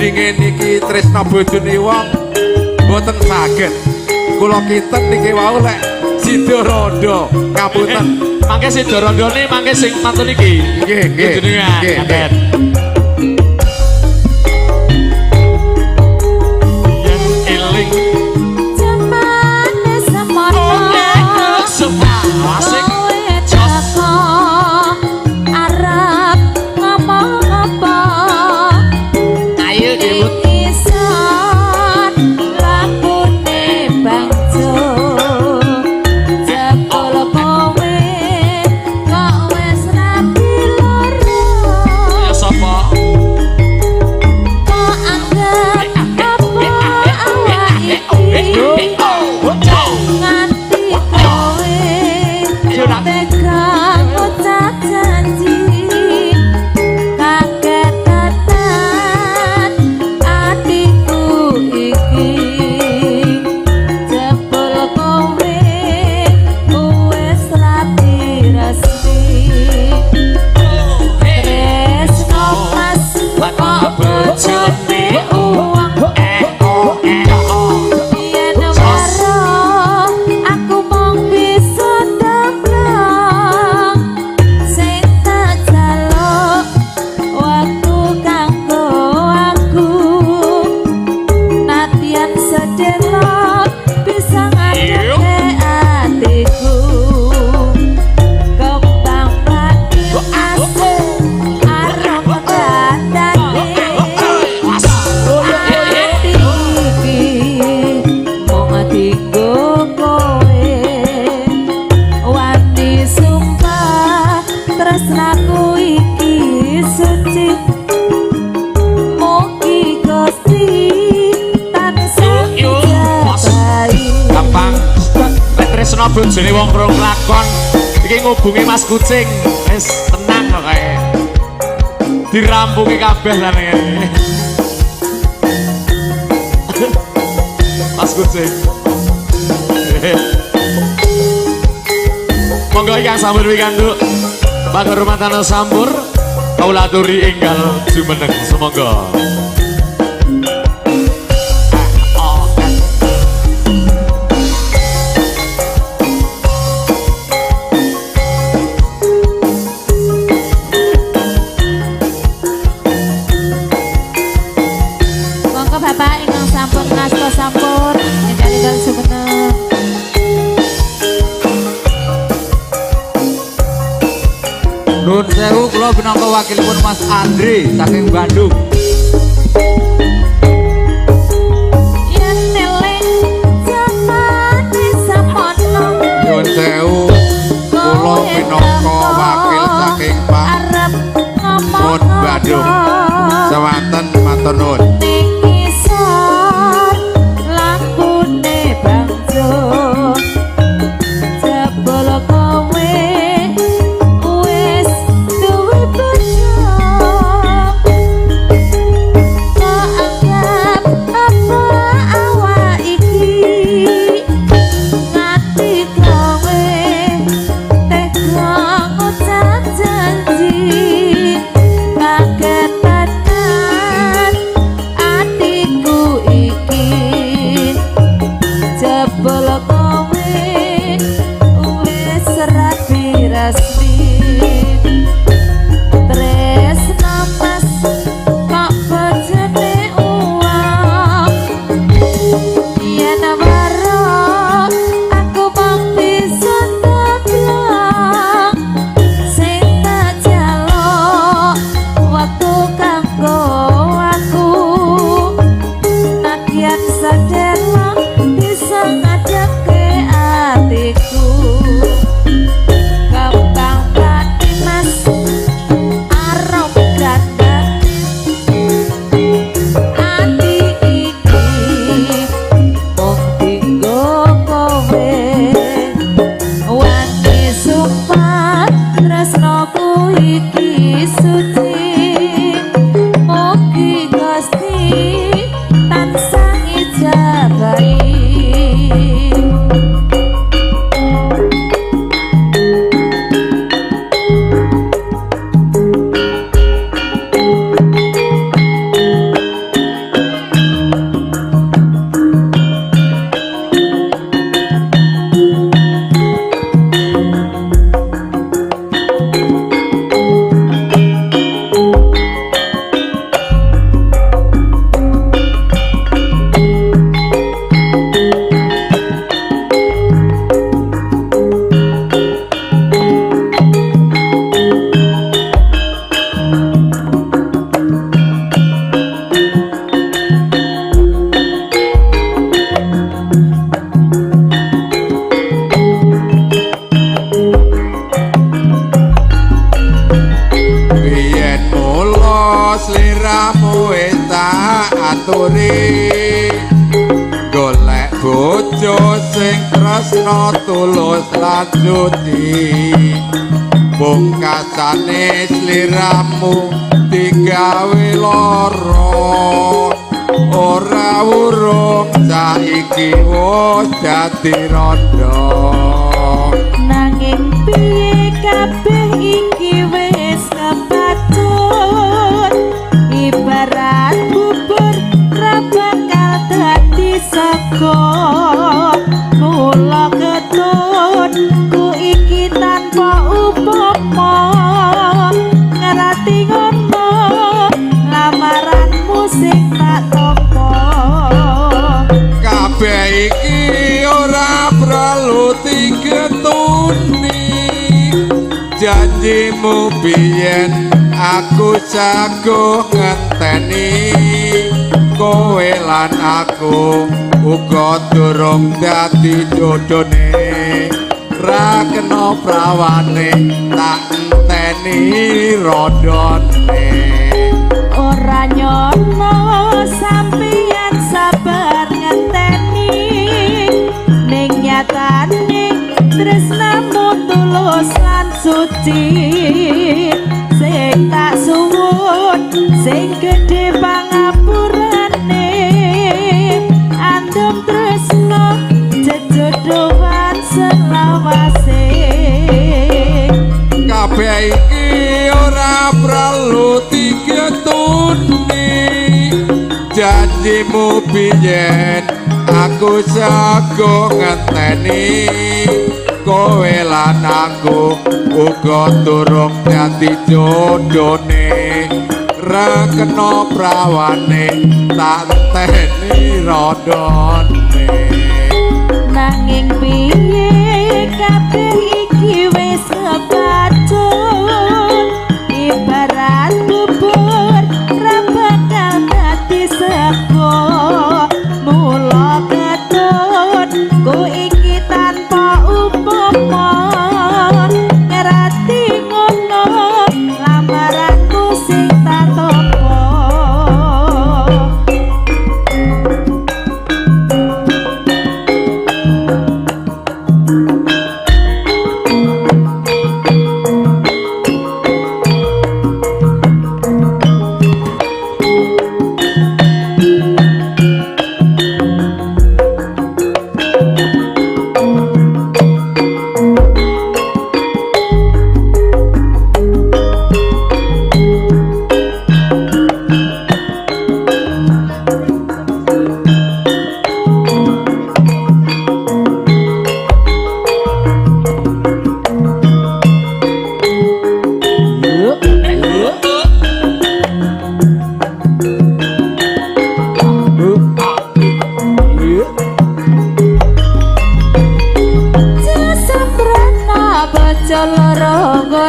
Gendinge niki tresna bojone wong mboten saged. Kula kinten niki wau lek sida rondo ngapunten. Mangke sida rondone mangke sing mantun iki. Nggih, nggih. Jenengan ngaten. Yen eling jamane semono asik. Arep ngomong apa? Ayo debut. Isun lampune bangjo jebul kowe kok wis rapi loro. Ya sapa? Kok anggap apa awak iki nganti kowe tega ngucap janji kaget tenan atiku iki jebul kowe wis rapi resmi tresno mas kok bojone uwong yen waro aku mung bisa templong sing tak jaluk waktu kanggo aku nadyan sedelok bisa ngadeke atiku kembang mati asih arum dandane ati iki mung dinggo kowe wani sumpah tresnaku iki suci mugi Gusti tansah njabahi. Gampang. Lek tresna bojone wong rong lakon iki ngubungi Mas Kucing. Wis tenang kok kae. Dirampungi kabeh lan ngene. Mas Kucing. Monggo ingkang sampun pikantuk pakurmatan sampur kawula aturi enggal jumeneng sumangga. Monggo Bapak ingkang sampun ngasta sampur enggal enggal jumeneng. Nuwun sewu kula pinangka wakilipun Mas Andre saking Bandung. Yen eling jamane samono Nyuwun sewu kula pinangka wakil saking Pak arep ngomong Mun Bandung. Sewanten matur nuwun. Ning isor lampune bangjo jebul kowe wis duwe bojo kok anggap apa awak iki nganti kowe tega ngucap janji kaget Sliramu wis tak aturi golek bojo sing tresna tulus lan suci. Pungkasane sliramu digawe lara, ora urung saiki wis dadi rondo. Nanging piye kabeh iki wis kepacut, ibarat bubur ra bakal dadi sego. Mula ketut ku iki tanpa upama, ngerti ngono lamaranmu sing tak tampa. Kabeh iki ora perlu digetuni, janjimu biyen aku jago ngenteni. Kowe lan aku uga durung dadi jodone, ra kena prawane tak enteni rondone. Ora nyono sampeyan sabar ngenteni, ning nyatane tresnamu tulus lan suci. Sing tak suwun sing gedhe pangapurane, andum tresno jejodohan selawase. Kabeh iki ora perlu digetuni, janjimu biyen aku jago ngenteni. Kowe lan aku uga durung dadi jodone, ra kena prawane tak enteni rondone. Nanging piye kabeh iki wis kepacut, ibarat bubur ra bakal dadi sego. Mula ketut ku iki tanpa upama, ngerti ngono lamaranmu sing tak tampa.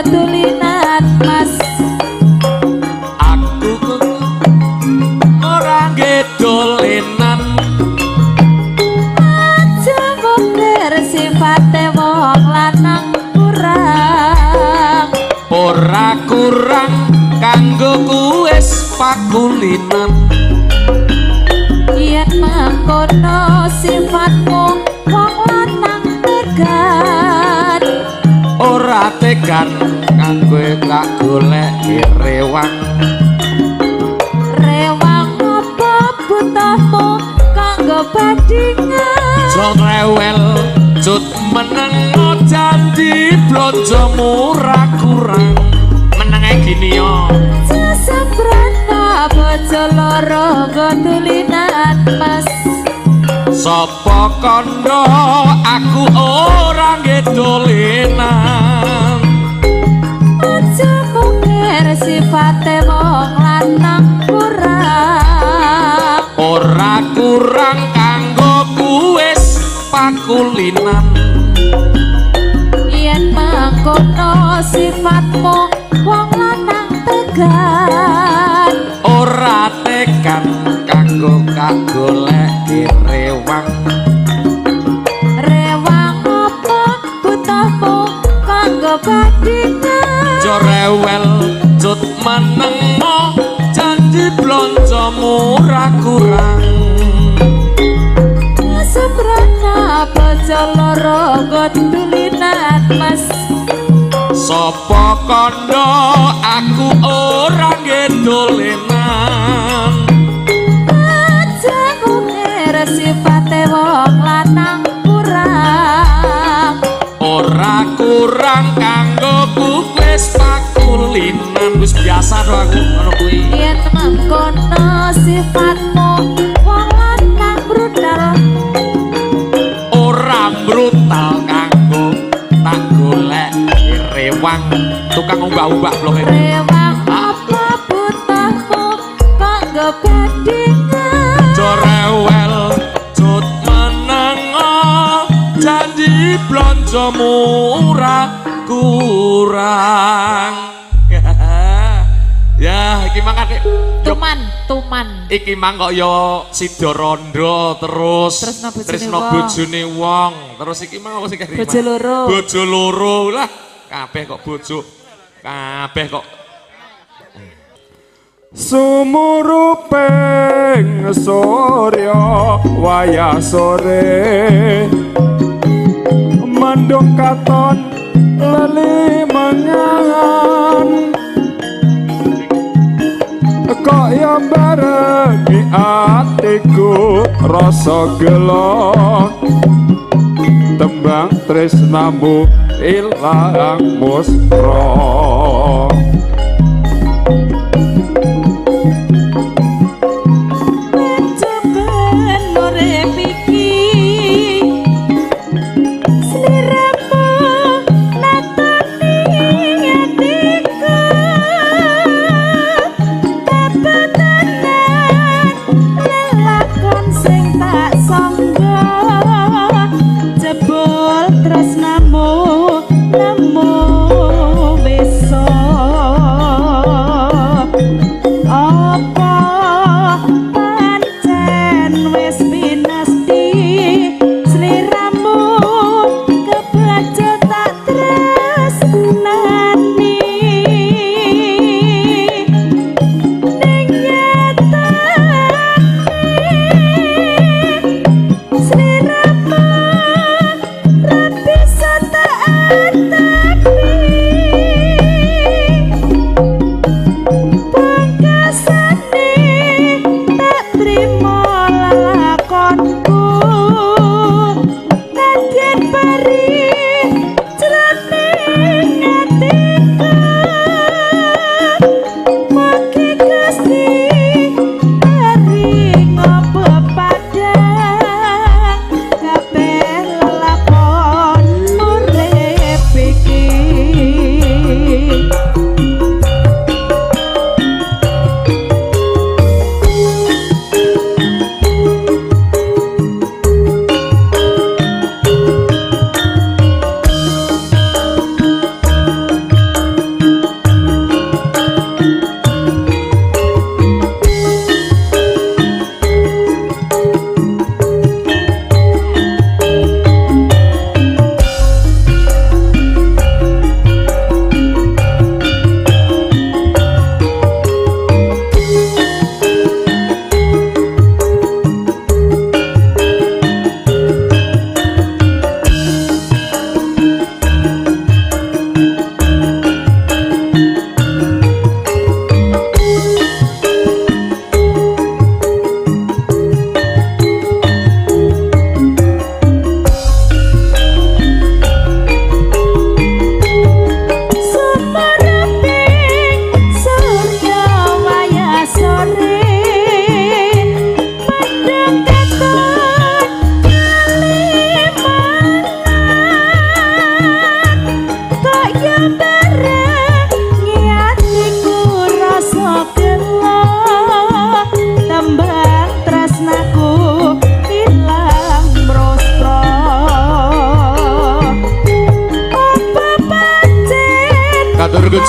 Tulinan mas, aku ora ngedolenan. Aja mungker sifate wong lanang kurang, ora kurang kanggo kuwis pakulinan. Yen mangkono sifatmu wong lanang tegan, ora tegan kanggo tak goleki rewang. Rewang apa butuhmu kanggo bandingan? Jod rewel jod meneng dadi blonjomu ra kurang. Menenge gini yo sesembrana bojo loro nggo tulinan mas. Sapa kandha aku ora ngedolenan. Aja mungker sifate wong lanang kurang, ora kurang kanggo kuwis pakulinan. Yen mangkono sifatmu wong lanang tegan, ora tekan kanggo kagoleki rewang. Rewang apa butuhmu kanggo bandingan? Aja rewel cut meneng. blonjomu ora kurang. Sembrana bojo loro gondulinan mas. Sopo kondo aku ora ngedolenan. Aja ngukir sifate wong lanang kurang. Ora kurang kanggo wis pakulinan. Wis biasa to aku ngono kuwi. Yen mengkono sifatmu wong lanang brutal. Ora brutal kanggo tak golek rewang tukang umbah-umbah blok e. Rewang apa butahmu kok ngebandingan. Jorewel cut menengo janji blonjomu ora kurang. Ya iki mang kan tuman tuman iki mang kok ya sida rondo terus tresno bojone wong terus iki mang apa sing kari bojo loro bojo loro lah kabeh kok bojo kabeh kok sumuruping surya wayah sore mendung katon lelimengan kok ya barengi atiku rasa gelo tembang tresnamu ilang musra.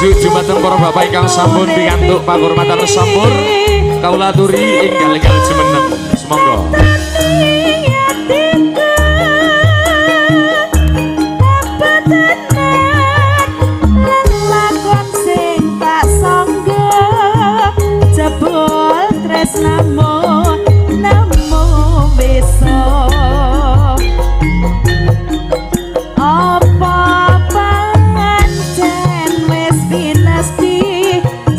Jumateng para bapak ingkang sampun pikantuk pakurmatan sampur kawula aturi ingkang enggal jumeneng sumangga. Jebul tresnamu namung bisa. Apa pancen wis pinasti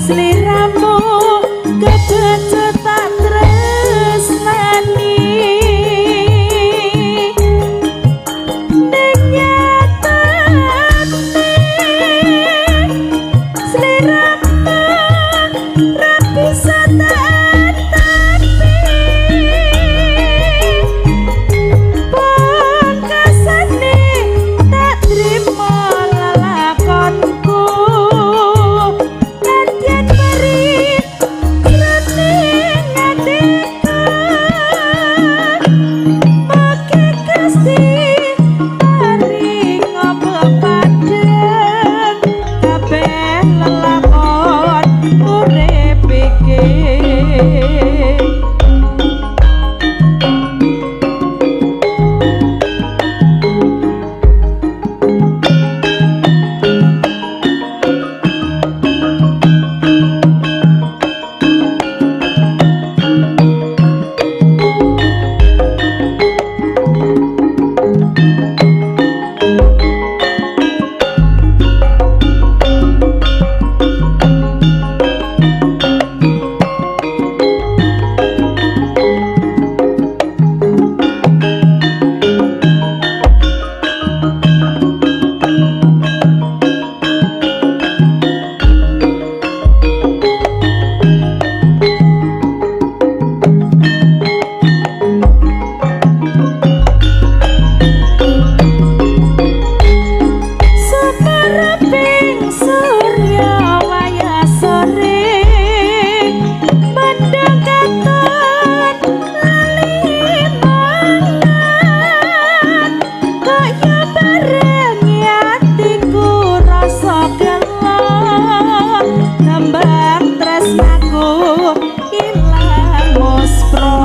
sliramu kebecut tak tresnani. Ning nyatane sliramu ra bisa tak tapi pungkasane tak trimo lelakonku. Nadyan perih jroning atiku, mugi Gusti paring pepadheng kabeh lelakon urip iki. Sumereping surya wayah sore, mendung katon lali mangan. Kaya bareng atiku rasa gelo, tembang tresnaku ilang muspro.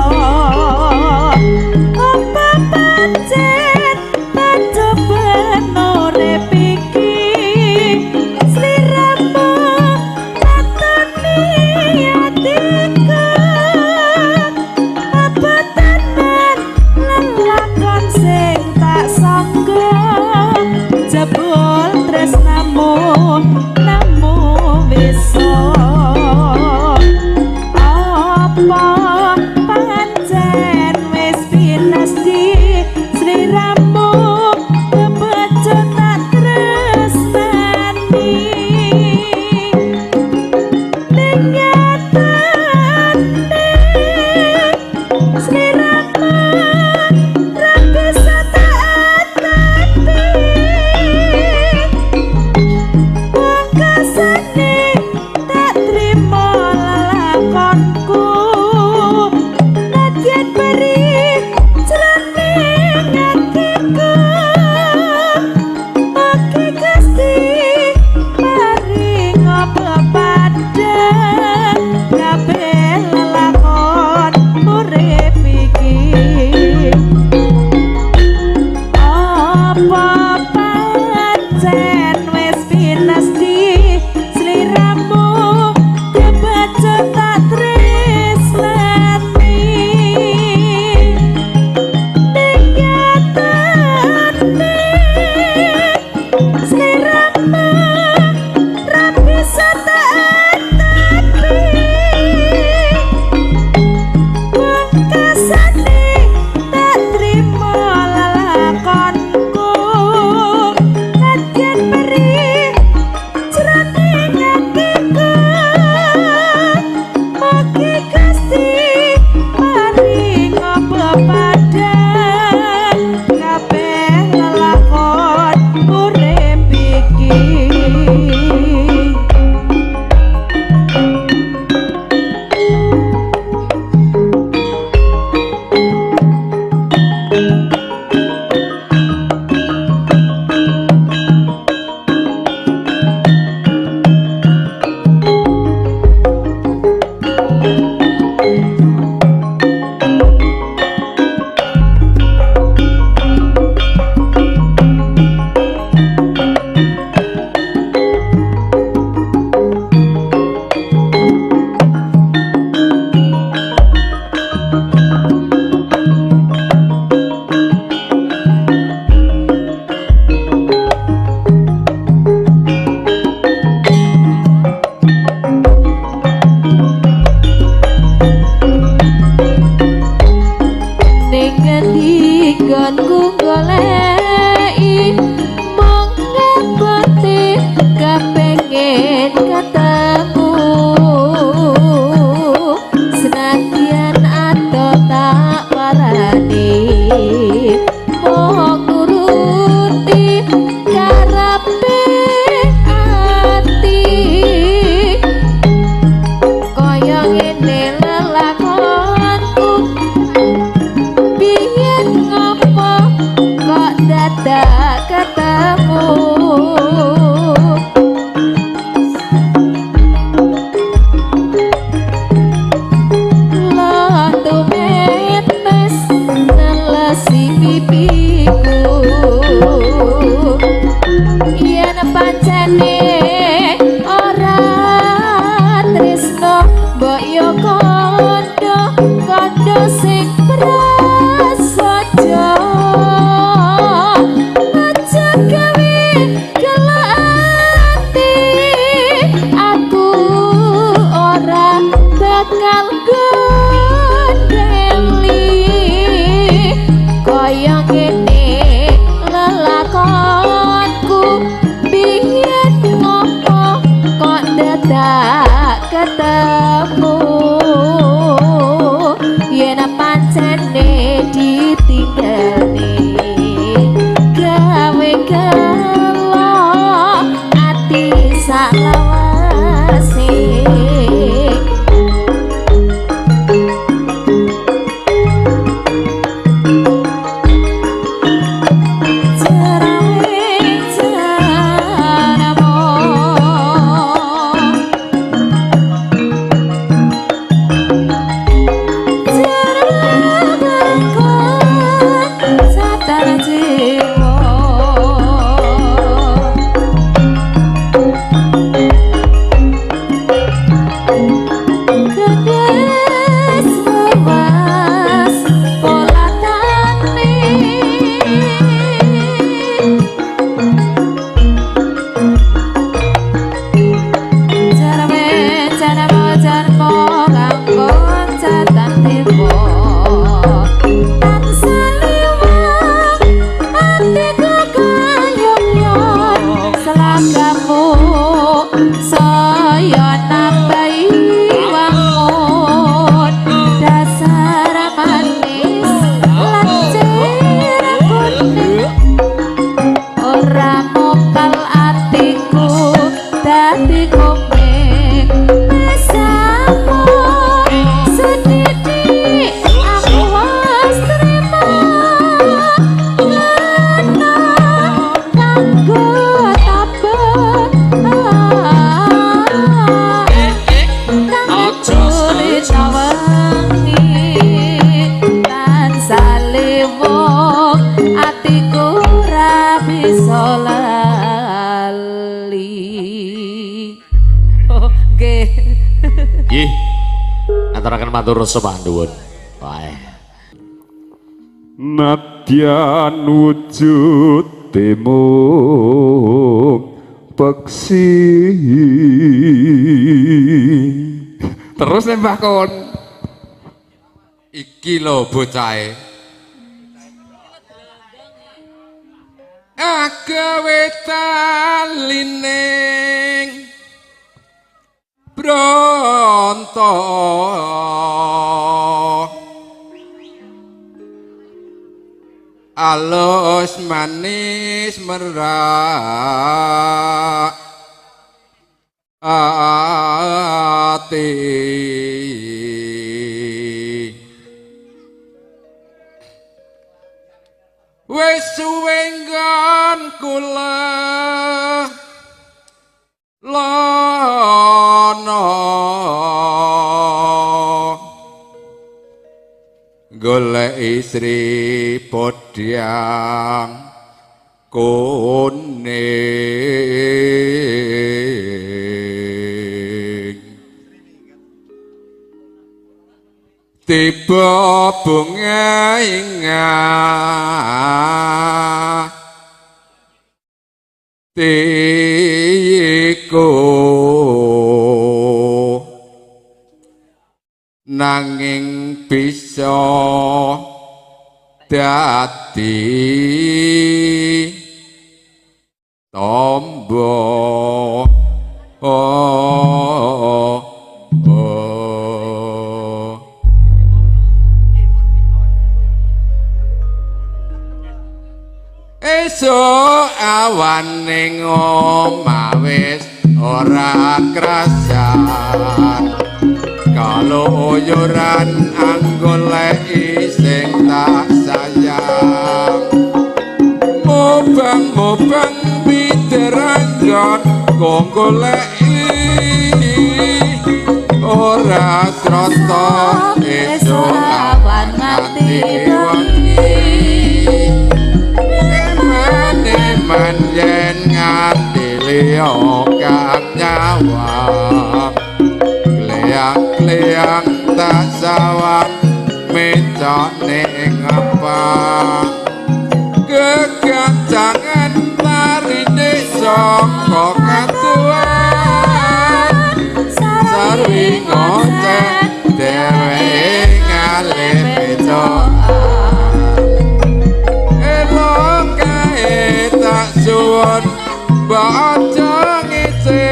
Apa pancen pacoban urip iki, sliramu natoni atiku. Apa tenan lelakon sing tak sangga, jebul tresnamu namung bisa. Apa pancen wis pinasti sliramu kebecut tak tresnani. Ning nyatane sliramu ra bisa tak atapi. Pungkasane tak trimo lelakonku, Nggonku goleki mung ngepoti kepengin ketemu senadyan ato tak parani mung nuruti karepe ati kaya ngene lelakonku biyen ngopo kok dadak ketemu. Lotu metes nelesi pipiku yen pancene ora tresno mbok yo kondo kondo sing prasaja aja gawe gela ati aku ora bakal gondeli kaya ngene lelakonku biyen ngopo kok dadak ketemu yen pancene ditinggalne gawe gelo ati saklawase. Matur sembah nuwun. Wae. Nadyan wujud mung peksi. Terus nembah kon. Iki lho bocahe. Agawe talining bronto alus manis merak ati wis suwe nggon kula lono golek istri podhyang kuning tiba bunga ing atiku nanging bisa dadi tombo. Oh, oh. Esuk awan ning omah wis ora krasan, kaluyuran anggoleki sing tak sayang. Mubeng-mubeng pideranggon goleki ora krasa esuk awan nganti wengi. Eman-eman yen nganti liya kang nyawang, kleyang-kleyang tak sawang mecok ning apa. Kegancangan tarine saka katuan, sarwi ngoceh dhewe ngalih becokan. Elok kae tak suwun mbok aja ngece,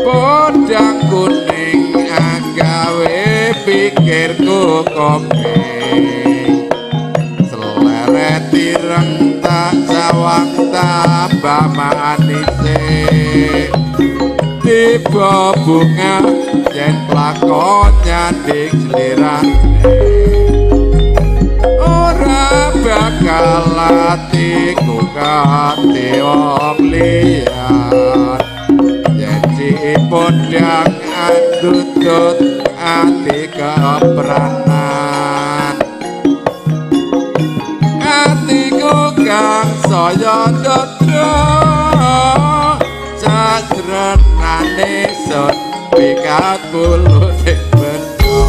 podang kuning agawe pikirku komeng. Seleret ireng tak sawang tambah manise, tiba bunga yen lakon nyanding slirane. Ora bakal atiku kate wong liyan, yen si podang andutut ati kepranan. Atiku kang saya ndodro sajronane sun pikat pulute bendo.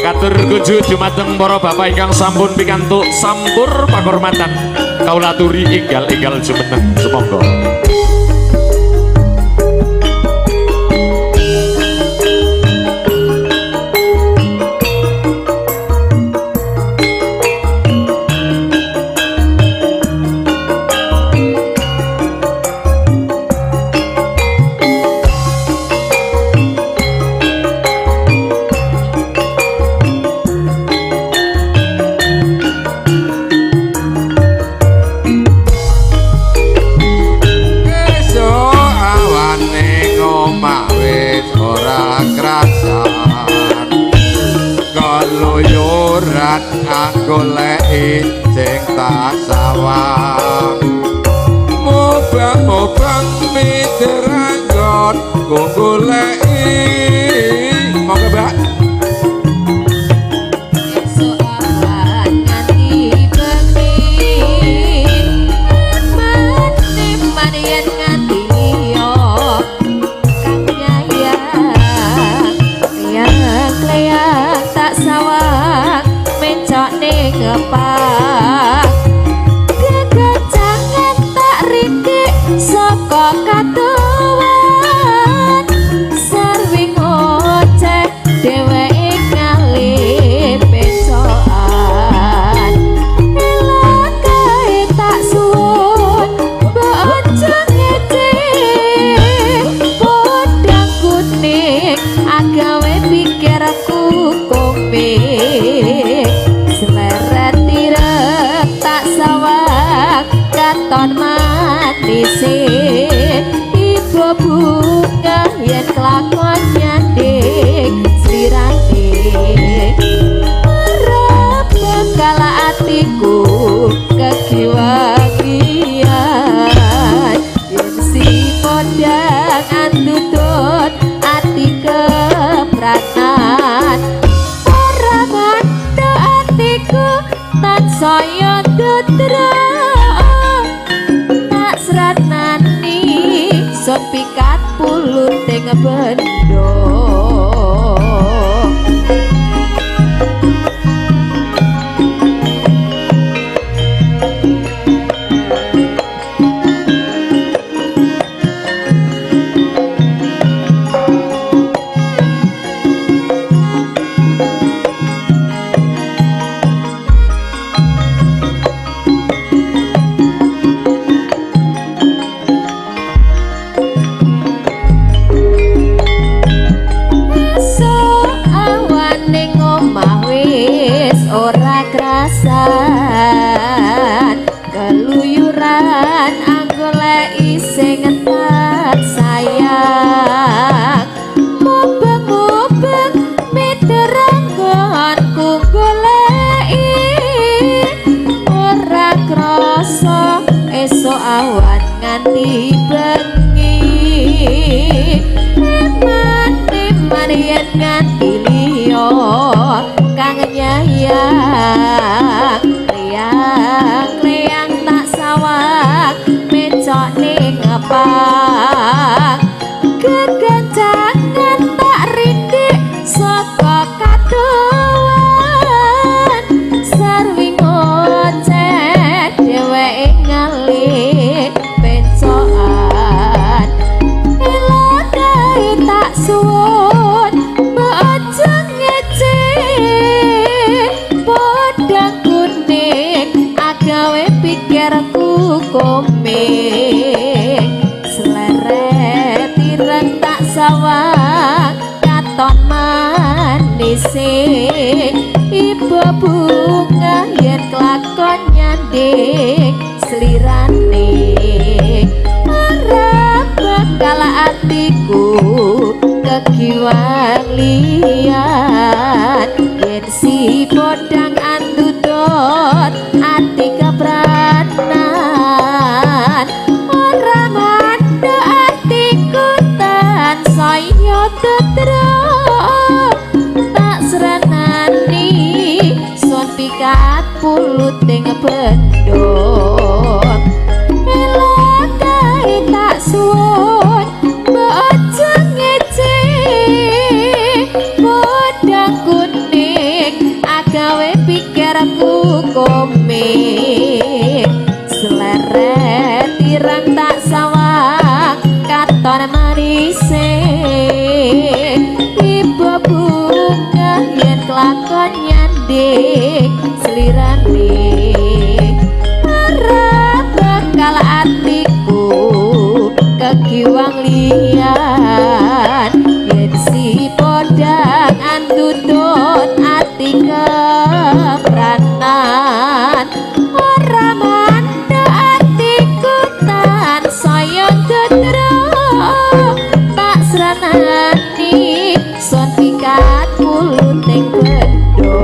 Katur kunjuk dumateng para bapak ingkang sampun pikantuk sampur pakurmatan, kawula aturi enggal-enggal jumeneng sumangga. Anggoleki sing tak sawang, mubeng-mubeng mideranggon goleki. Monggo Mbak. Esuk awan nganti bengi, eman-eman yen nganti liya kang nyayang, kleyang-kleyang tak sawang mencok ning ngepak. Kegancangan tak rindik saka katuwan, sarwi ngoceh dheweke ngalih becokan. Elok kae tak suwun mbok aja ngece, podang kuning agawe pikirku komik. Seleret ireng tak sawang katon manise, ibu bunga yen kelakon nyanding slirane. Ora bakal atiku kegiwa-giwan, yen si podang andutut ati kepranan. Ora mantu atiku tansaya ndodro, tak sranani sun pikat puluting bendo. Regancangan tak rindik saka kadoan, sarwi ngoceh dheweke ngalih pencokan. Elakae tak suwun mbok aja ngece, podang kuning agawe pikirku komik. Seleret ireng tak sawang katon manise, ibu bunga yen kelakon nyanding slirane. Ora bakal atiku kegiwang liyan, yen si podang andudot ati kepranan. Ora mandek atiku tansaya tetrok, tak srenani sun pikat puluting bendot. Elakae tak suwun mbok aja ngece, podang kuning agawe pikirku komik. Seleret ireng tak sawang katon manise, ibu bunga yen kelakon nyanding slirane. Ora bakal atiku kegiwang liyan, yen si podang andudut ati kepranan. Ora mandek atiku tansaya tetrok, tak sranani sun pikat puluting bendho.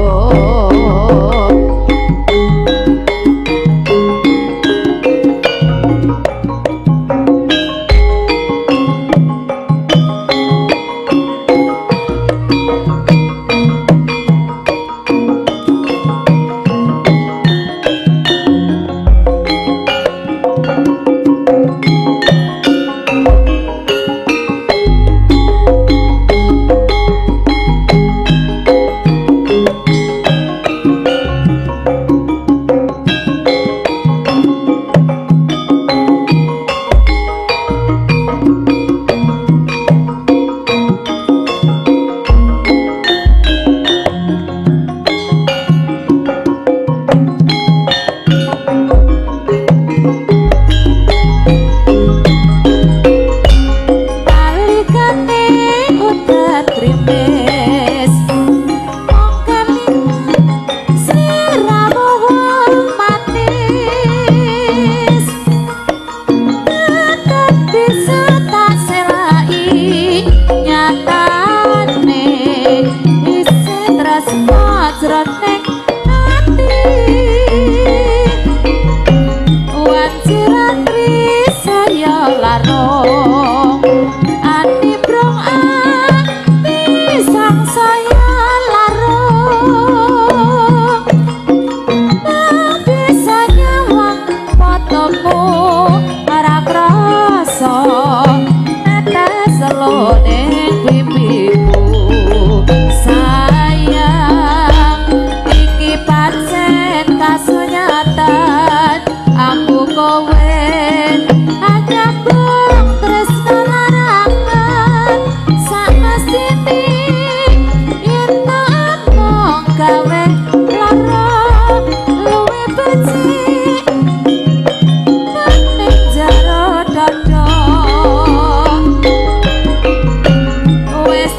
Nalikane udan grimis, mongkani sliramu wong manis. Tetep bisa tak selai nyatane, isih tresno jroning ati. Wanci ratri saya larung, ati brong ati sang saya larung. Nang bisa nyawang fotomu ora krasa, netes ning pipiku. Sayang iki pancen kasunyatan, aku kowe anyambung tresno larangan. Sakmestine yen tak omong gawe lara luwih becik ning jero dada. Wis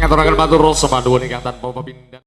Ngaturaken matur sembah nuwun ingkang tanpa pepindhan.